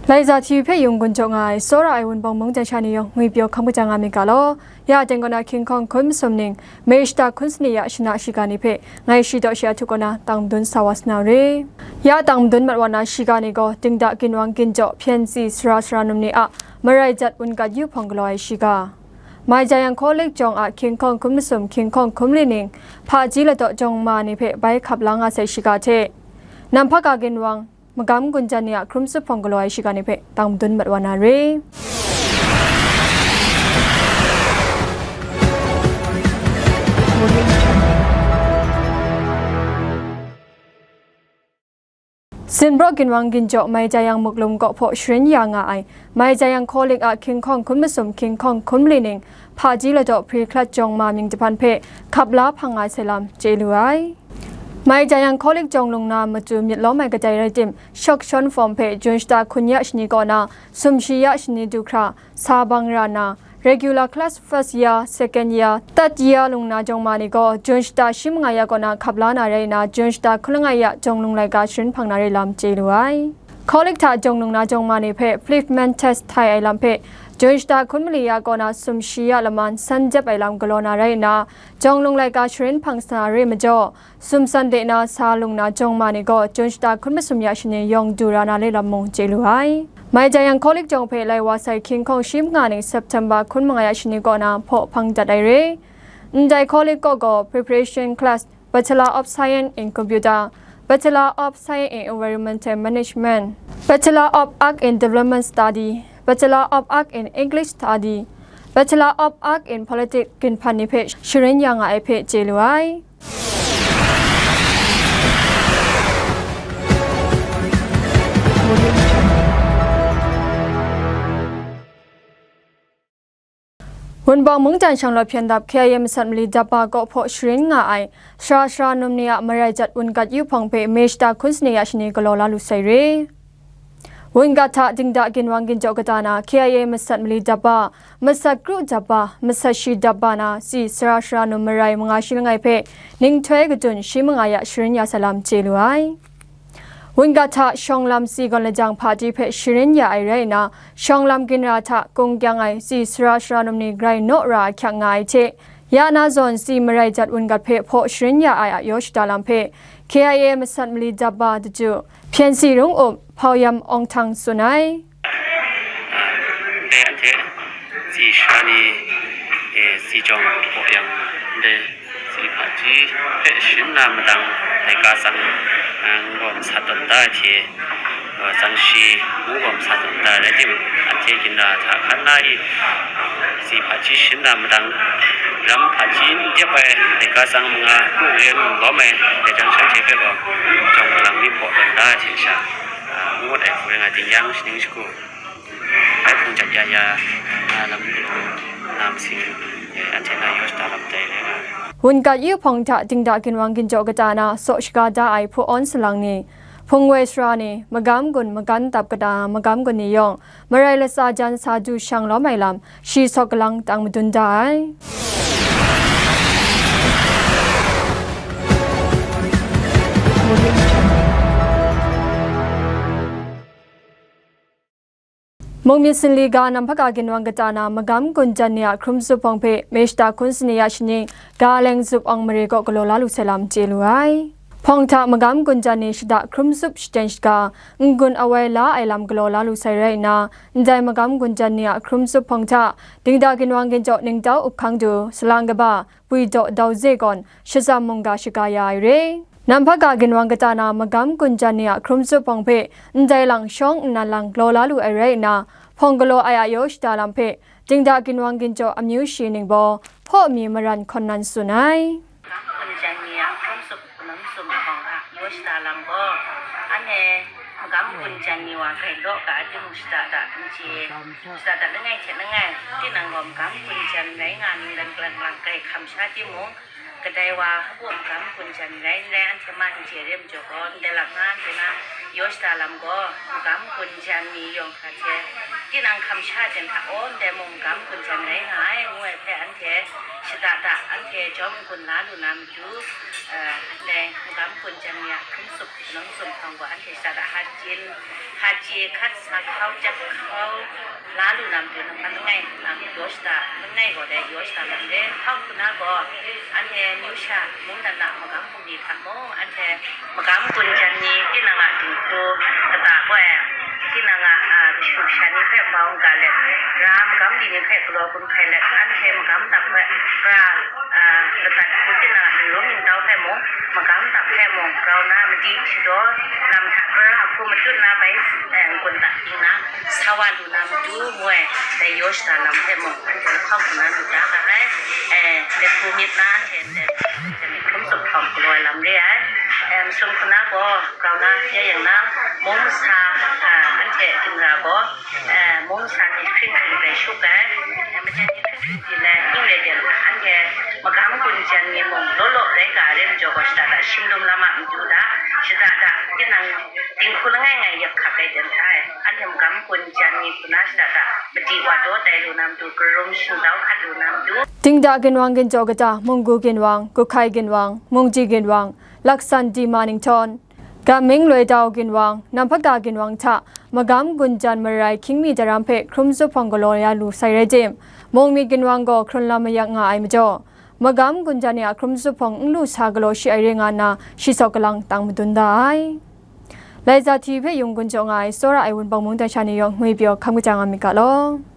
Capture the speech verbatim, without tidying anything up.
Laiza T V hpe yung gun jaw nga ai, tsawra ai Wunpawng mungdan sha ni yawng ngwi pyaw hkam kaja nga myit ga law. Ya teng kaw na King Kong hkun masum ning, May shata hkun sani ya shana shiga ni hpe, ngai shi daw shi a htu kaw na tang madun sa wa sa na re. Ya tang madun mat wa na shiga ni gaw, dingda ginwang ginjaw hpyen tsi sara sara num ni a marai jat wungat yu hpawng galaw ai shiga. Mai Jayang College jawng a King Kong hkun masum King Kong hkun mali ning, hpaji ladaw jawng ma ni hpe bai hkap la nga sai shiga hte, Namhpaka ginwang, magam gunjan ni a hkrum tsup hpawng galaw ai shiga ni hpe tang madun mat wa na re. Sinbraw ginwang ginjaw Mai Jayang Muklum kaw hpaw sharin ya nga ai Mai Jayang College a King Kong hkun masum King Kong hkun mali ning, hpaji ladaw hpri hklat jawng ma mying jahpan hpe hkap la hpang nga sai lam chye lu ai. Mai Jayang College jawng lung na matu myit lawm ai kadai rai tim, shawk shawn form hpe June shata hkun ya shani kaw na sumshi ya shani du hkra sa bang ra nna, regular class first year, second year, third year lung na jawng ma ni gaw June shata shi manga ya kaw na hkap la na rai nna, June shata hkun langai ya jawng lung laika sharin hpang na rai lam chye lu ai. College hta jawng lung na jawng ma ni hpe placement test htai ai lam hpe June shata hkun mali ya kaw na sumshi ya laman san jep ai lam galaw na rai nna, jawng lung laika sharin hpang sa na re majaw, sumsan de na sa lung na jawng ma ni gaw June shata hkun masum ya shani yawng du ra na le lam mung chye lu ai. Mai Jayang College jawng hpe lai wa sai King Kong shi manga ning September hkun manga ya shani kaw na hpaw hpang dat ai re. Ndai College kaw gaw preparation class, Bachelor of Science in Computer, Bachelor of Science in Environmental Management, Bachelor of Art in Development Study, Bachelor of Art in English Study, Bachelor of Art in Politics ginhpan ni hpe sharin ya nga ai hpe chye lu ai. Wunpawng mungdan shanglawt hpyen dap K I A masat mali dap ba kaw hpaw sharin nga ai, sara sara num ni a marai jat wungat yu hpawng hpe May shata hkun sani ya shani galaw la lu sai re. Wungat hta dingda ginwang ginjaw kata na K I A masat mali dap ba, masat kru dap ba, masat shi dap ba na tsi sara sara num marai manga shi langai hpe ninghtoi kadun shi manga ya sharin ya sai lam chye lu ai. Wungat hta shawng lam tsi gawn lajang hpaji hpe sharin ya ai rai nna, shawng lam ginra hta kung kyang ai tsi sara sara num ni grai naw ra ahkyak nga ai hte, ya na zawn tsi marai jat wungat hpe hpaw sharin ya ai a yaw shada lam hpe K I A masat mali dap ba daju, hpyen si rung up, Hpau Yam Awng Htang tsun ai. Ndai anhte tsi sha ni, e, tsi jawng hpaw yang, ndai tsi hpaji hpe sharin na madang, laika tsang, a, n-gaw masat tawn da ai hte, a, tsang shi n-gaw masat tawn da ai rai tim, anhte ginra hta hkan na i, tsi hpaji sharin na madang, lam hpaji n dep ai, laika tsang manga, n re n lawm ai, dai jang shanhte hpe gaw, jawng galang mi hpaw tawn da ai hte sha, a, n-gawt ai hku rai nga, ding yang shaning shagu, bai hpung jat ya ya, a, lam galaw na masing, e, anhte na yaw shada lam dai rai nga. Wungat yu hpawng hta dingda ginwang ginjaw kata na saw shaga da ai hpaw awn salang ni, hpung woi sara ni, magam gun magan dap kata magam gun ni yawng, marai latsa jan sa du shang lawm ai lam, shi sawk galang tang madun da ai. Mung myit sinli ga Namhpaka ginwang kata na magam gunjan ni a hkrum tsup hpawng hpe, May shata hkun sani ya shani, ga leng zup awng mare kaw galaw la lu sai lam chye lu ai. Hpawng hta magam gunjan ni shada hkrum tsup shaten shaga, n-gun awai la ai lam galaw la lu sai rai nna, ndai magam gunjan ni a hkrum tsup hpawng hta, dingda ginwang ginjaw ningtau up hkang du, salang kaba, Pwi Daw Dau Ze gawn, shazam mungga shaga ya ai re. Namhpaka ginwang kata na magam gunjan ni a hkrum tsup hpawng hpe, ndai lang shawng nnan lang galaw la lu ai rai nna, hpawng galaw ai a yaw shada lam hpe, dingda ginwang ginjaw amyu shi ningbaw, hpaw mi maran hkawn nan tsun ai. Magam gunjan ni a hkrum tsup hkrum tsup hpawng a yaw shada lam gaw, anhte magam gunjan ni wa grai law ga ai timung shada da n chye, shada da langai hte langai, tinang gaw magam gunjan rai nga ningdan galang lang grai hkam sha timung, kadai wa hpaw magam gunjan rai n rai, anhte ma n chye re majaw gaw, ndai lam nga anhte na yaw shada lam gaw, magam gunjan ni yawng hkra hte, Tinang hkam sha jen hta awm dai mung magam gun jan rai nga ai, ngu ai hpe anhte shada da, anhte jawm n-gun la lu na matu, eh, dai magam gun jan ni a hkrum tsup, hkrum tsup hkawng gaw anhte shada da, hajin, haji, hkat sa hkau, jap hkau, la lu na matu, nang hpa langai, nang yaw shada, langai gaw dai yaw shada lam re, hkau hku na gaw, anhte amyu sha mungdan a magam bungli hta mung, anhte magam gun jan ni tinang a dinghku kata gaw ai, tinang a, a, kashu kasha ni hpe bau n-ga let, ra magam li ni hpe galaw gun hkai let, anhte magam dap hpe ra, a, ladat hku tinang a ningrum ningtau hpe mung, magam dap hpe mung, grau na madi shadaw lam hta kara hku matut na bai, eh, n-gun dat ting na, sa wa lu na matu ngu ai, dai yaw shada lam hpe mung, anhte lahkawng hku na myit da ga ai, eh, dai hku myit na, anhte ndai, dai myit hkrum tsup hkawng galaw ai lam re ai. Eh, masum hku na gaw, grau na, ya yang na, mung masa, ah, anhte ginra gaw, eh, mung masa ni hkring hkring rai shup ai, eh, majan ni hkring hkring pyi lai, ning rai de, anhte magam gun jan ni mung, law law rai ga ai re majaw gaw, shada da, shim lum lam a matu da, shada da, tinang dinghku langai ngai yak hkap ai ten hta e, anhte magam gun jan ni hku na shada da, madi wa daw tai lu na matu, karum shingtau hkat lu na matu. Dingda ginwang ginjaw kata, munggu ginwang, guhkai ginwang, mungji ginwang, laksan dima ninghtawm, Gamming Loitau ginwang, Namhpakta ginwang hta magam gun jan marai hkying mi daram hpe hkrum zuphpawng galaw ya lu sai rai tim, mung myit ginwang gaw hkrun lam mayak nga ai majaw, magam gun jan ni a hkrum zuphpawng n lu sa galaw shi ai re nga nna, shi saw kalang tang madun da ai. Lai za hti hpe yung gun jaw nga ai, tsawra ai Wunpawng mungdan sha ni yawng ngwi pyaw hkam kaja nga myit ga law.